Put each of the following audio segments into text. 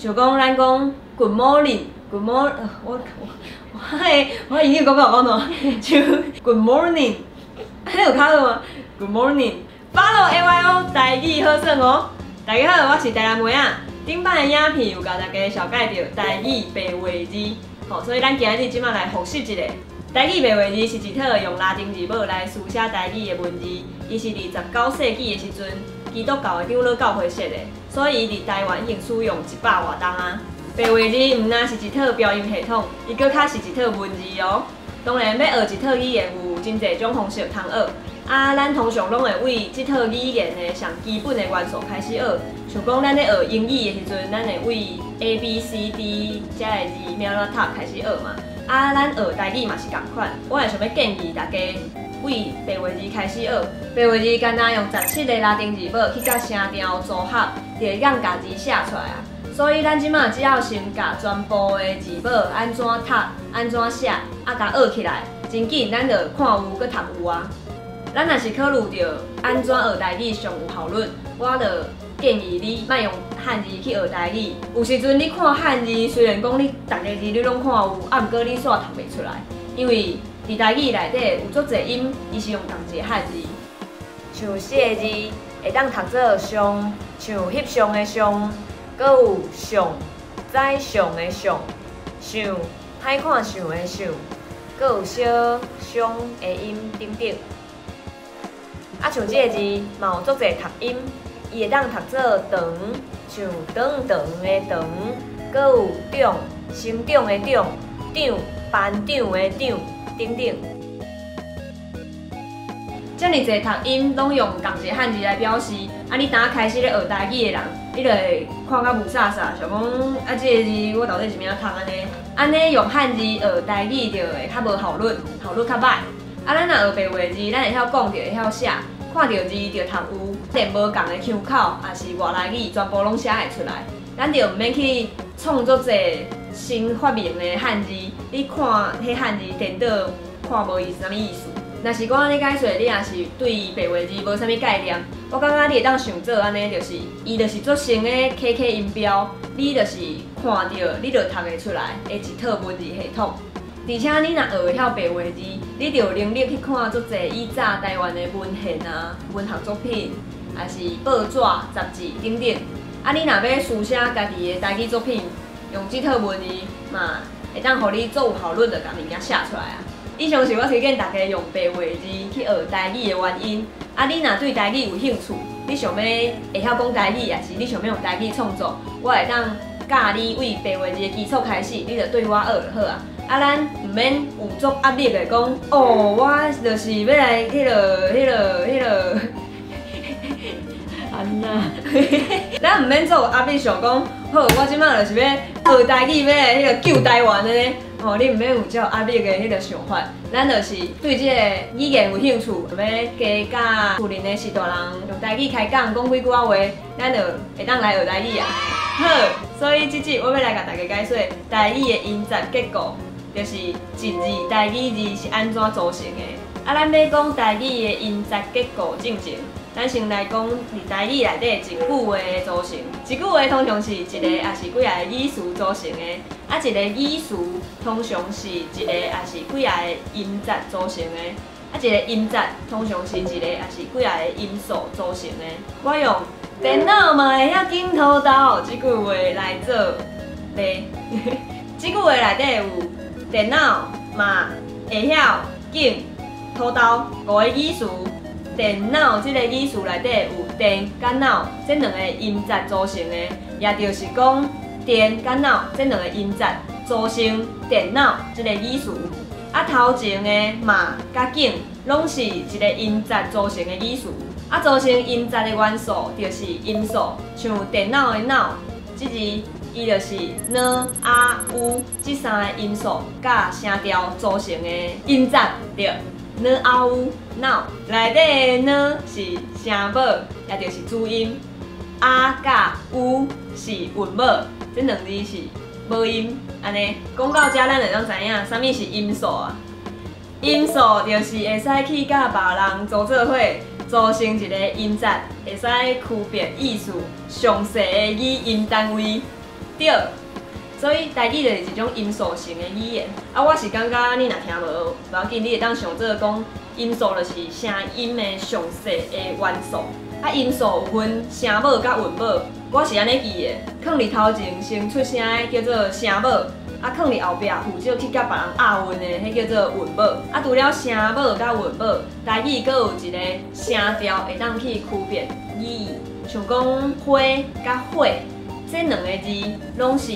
像講咱講 Good morning，Good morning，我我我的我英語講甲有講喏，像 Good morning，按呢有較好嗎？Good morning，Follow AYO 台語好耍哦。大家好，我是台南妹仔。頂擺的影片有共大家紹介著台語白話字，吼，所以咱今日這擺來複習一下。台語白話字是一套用拉丁字母來書寫台語的文字，伊是佇19世紀的時陣，基督教的長老教會設的，所以伊佇台灣已經使用100外冬啊。白話字毋但是一套標音系統，伊閣較是一套文字哦。當然，欲學一套語言有真濟種方式通學。啊，咱通常攏會為這套語言的上基本的元素開始學。像講咱咧學英語的時陣，咱會為 A、B、C、D 這个字欲按怎讀開始學嘛。啊，咱學台語嘛是仝款。我會想欲建議大家為白話字開始學。白話字敢若用17个拉丁字母去佮聲調組合，就會當共字寫出來啊。所以咱這擺只要先共全部的字母按怎讀、按怎寫，啊，共學起來，真緊咱就看有閣讀有啊。咱若是考慮著按怎學台語上有效率，我就建議你莫用漢字去學台語。有時陣你看漢字，雖然講你逐个字你攏看有，啊，毋過你煞讀袂出來，因為佇台語內底有足濟音，伊是用仝一个漢字。像四个字會當讀做上，像翕相的相，閣有上，宰相的相，想，歹看想的想，閣有小傷的音等等。啊，像這个字嘛有足濟讀音，伊會當讀做長，像長長的長，閣有長，成長的長，長，班長的長，等等。遮爾濟讀音攏用仝一个漢字來表示，啊，你當開始咧學台語的人，你就會看甲霧煞煞，想講啊，這个字我到底是欲按怎讀按呢？按呢用漢字學台語就會較無效率，效率較䆀。啊，咱若學白話字，咱會曉講就會曉寫，看著字就讀有，連無仝的腔口，抑是外來語，全部攏寫會出來。咱就毋免去創足濟新發明的漢字，你看彼漢字顛倒看無伊啥物意思。若是講按呢解說，你若是對白話字無啥物概念，我感覺你會當想做按呢，就是伊就是做成的 KK 音標，你就是看著你就讀會出來的一套文字系統。而且你若學會曉白話字，你就有能力去看足濟以早台灣的文獻啊、文學作品，抑是報紙、雜誌等等。啊，你若欲書寫家己的台語作品，用這套文字嘛，會當予你足有效率的共物件寫出來啊。以上是我推薦大家用白話字去學台語的原因。啊，你若對台語有興趣，你想欲會曉講台語，抑是你想欲用台語創作，我會當教你為白話字的基礎開始，你就對我學就好啊。啊，咱毋免有足壓力的講，哦，我就是欲來彼落、彼落、彼落，按怎，咱毋免足有壓力想講，好，我這擺就是欲學台語，欲來彼个救台灣按呢。吼，你毋免有遮有壓力的彼个想法，咱就是對這个語言有興趣，欲加佮厝裡的序大人用台語開講，講幾句仔話，咱就會當來學台語啊。好，所以這集我欲來共大家解說台語的音節結構，就是一字台語字是按怎組成的。啊，咱欲講台語的音節結構進前，咱先來講佇台語內底一句話的組成。一句話通常是一个抑是幾仔个語詞組成的。啊，一個語詞通常是一个抑是幾仔个音節組成的。啊，一個音節通常是一個抑是幾仔个音素組成的。我用電腦嘛會曉鏡頭刀這句話來做例。這句話內底有電腦嘛會曉鏡頭刀五个語詞。電腦這個語詞內底有電佮腦這兩個音節組成的，也就是講電佮腦這兩個音節組成電腦這個語詞。啊，頭前的嘛佮鏡攏是一個音節組成的語詞。啊，組成音節的元素就是音素，像電腦的腦這字，伊就是n、a、u 這三個音素佮聲調組成的音節，對。n a u 腦內底的 n 是聲母，也就是主音；a 佮 u 是韻母，這兩字是母音。按呢講到這，咱就當知影啥物是音素啊？音素就是會使去佮別人組做伙，組成一個音節，會使區別意思詳細的語音單位。佇對。所以台語就是一種音素型的語言。啊，我是感覺你若聽無，無要緊，你會當想做講音素就是聲音的上細的元素。啊，音素有分聲母佮韻母，我是按呢記的。囥佇頭前先出聲的叫做聲母，啊，囥佇後壁負責去佮別人押韻的，彼叫做韻母。啊，除了聲母佮韻母，台語閣有一個聲調會當去區別語，像講花佮火，這兩个字攏是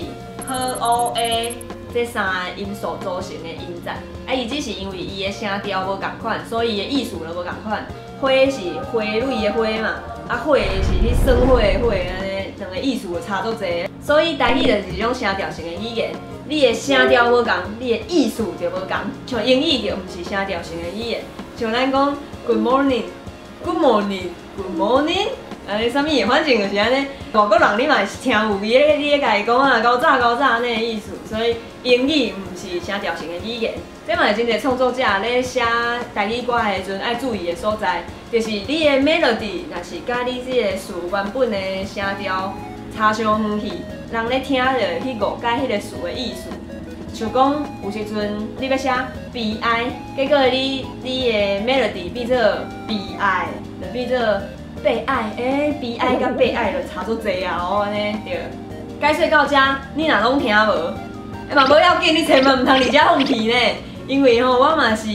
h o a 這三个音素組成的音節。啊，伊只是因為伊的聲調無仝款，所以伊的意思就無仝款。花是花蕊的花嘛，啊火是彼耍火的火，按呢兩个意思就差足濟。所以台語就是一種聲調型的語言，你的聲調無仝，你的意思就無仝。像英語就毋是聲調型的語言，像咱講 Good morning，Good morning，Good morning，按呢啥物的，反正就是按呢。外國人你嘛是聽有你咧共伊講啊，𠢕早𠢕早按呢的意思。所以英語毋是聲調型的語言。這嘛是真濟創作者咧寫台語歌的時陣愛注意的所在，就是你的 melody 若是佮你這个詞原本的聲調差傷遠去，人咧聽就會去誤解彼个詞的意思。像講有時陣你欲寫悲哀，結果你的 melody 變做悲哀，就變做被愛，悲哀佮被愛就差足濟啊！哦，按呢對。解說到遮，你若攏聽無，嘛無要緊，你千萬毋通佇遮放棄呢。因為吼，我嘛是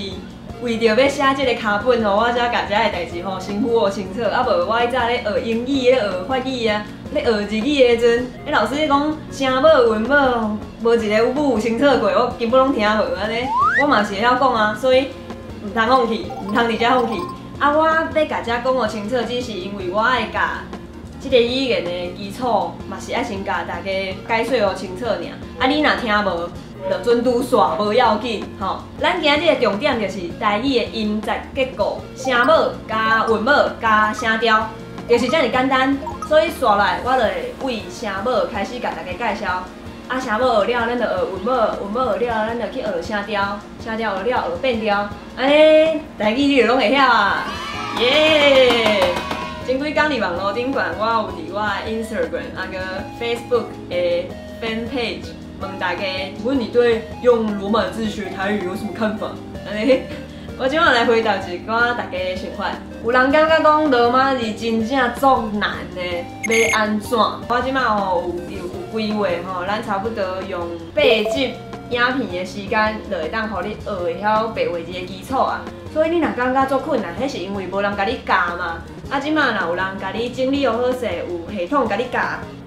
為著欲寫這个跤本吼，我才共遮个代誌吼辛苦學清楚。啊無我彼早咧學英語、咧學法語啊，咧學日語的時陣，彼老師講聲母、韻母，無一个母有清楚過，我根本攏聽無按呢。我嘛是會曉講啊，所以毋通放棄，毋通佇遮放棄。啊，我欲共遮講予清楚，只是因為我愛共這个語言的基礎，嘛是愛先共大家解說予清楚爾。啊，你若聽無，就準拄煞無要緊吼。咱今日的重點就是台語的音節結構，聲母加韻母加聲調，就是遮爾簡單。所以紲來，我就會為聲母開始共大家介紹。啊，聲母學了，咱就學韻母，韻母學了，咱就去學聲調，聲調學了學變調，按呢台語你就攏會曉啊！耶！前幾工佇網路頂懸，我有佇我的 Instagram 啊閣 Facebook 的 fan page 問大家，問你對用羅馬字學台語有什麼看法？按呢，我這擺來回答一寡大家的想法。有人感覺講羅馬字真正足難的，欲按怎？我這擺吼有規劃吼，咱差不多用8集影片的時間，就會當予你學會曉白話字的基礎啊。所以你若感覺足困難，彼是因為無人共你教嘛。啊，這擺若有人共你整理予好勢，有系統共你教，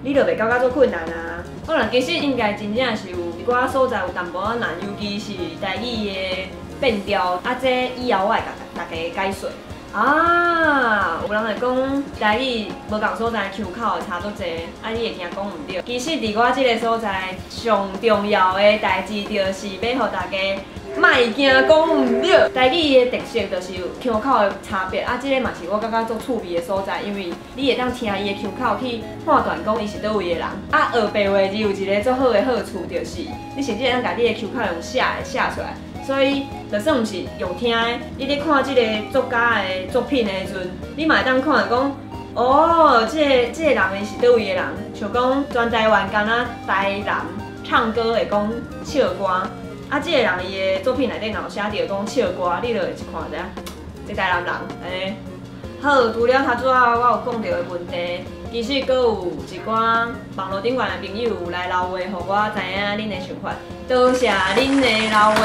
你就袂感覺足困難啊。可能其實應該真正是有一寡所在有淡薄仔難，尤其是台語的變調。啊，這以後我會共大家解說。啊，有人會講台語無仝所在腔口會差足濟，啊，你會驚講毋對。其實佇我這个所在，上重要的代誌就是欲予大家莫驚講毋對。台語的特色就是有腔口的差別，啊，這个嘛是我感覺足趣味的所在，因為你會當聽伊的腔口去判斷講伊是佗位的人。啊，學白話字有一个足好的好處，就是你甚至會當共你的腔口用寫的寫出來。所以，就算毋是用聽的，你咧看這个作家的作品的時陣，你嘛會當看著講，哦，這个人伊是佗位的人。像講全台灣敢若台南唱歌會講唱歌，啊，這个人伊的作品內底若有寫著講唱歌，你就會一看知影，這台南人，按呢。好，除了頭拄仔我有講著的問題，其實閣有一寡網路頂懸的朋友有來留話，予我知影恁的想法。多謝恁的留話，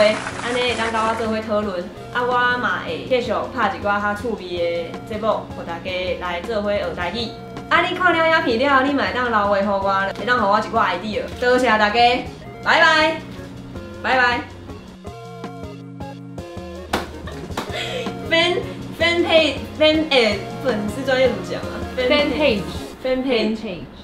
按呢會當佮我做伙討論。啊，我嘛會繼續拍一寡較趣味的節目，予大家來做伙學台語。啊，你看了影片了後，你嘛會當留話予我，會當予我一寡 idea。多謝大家，拜拜，拜拜。Fan page fan 粉絲專頁怎麼講啊？Fan page fan page。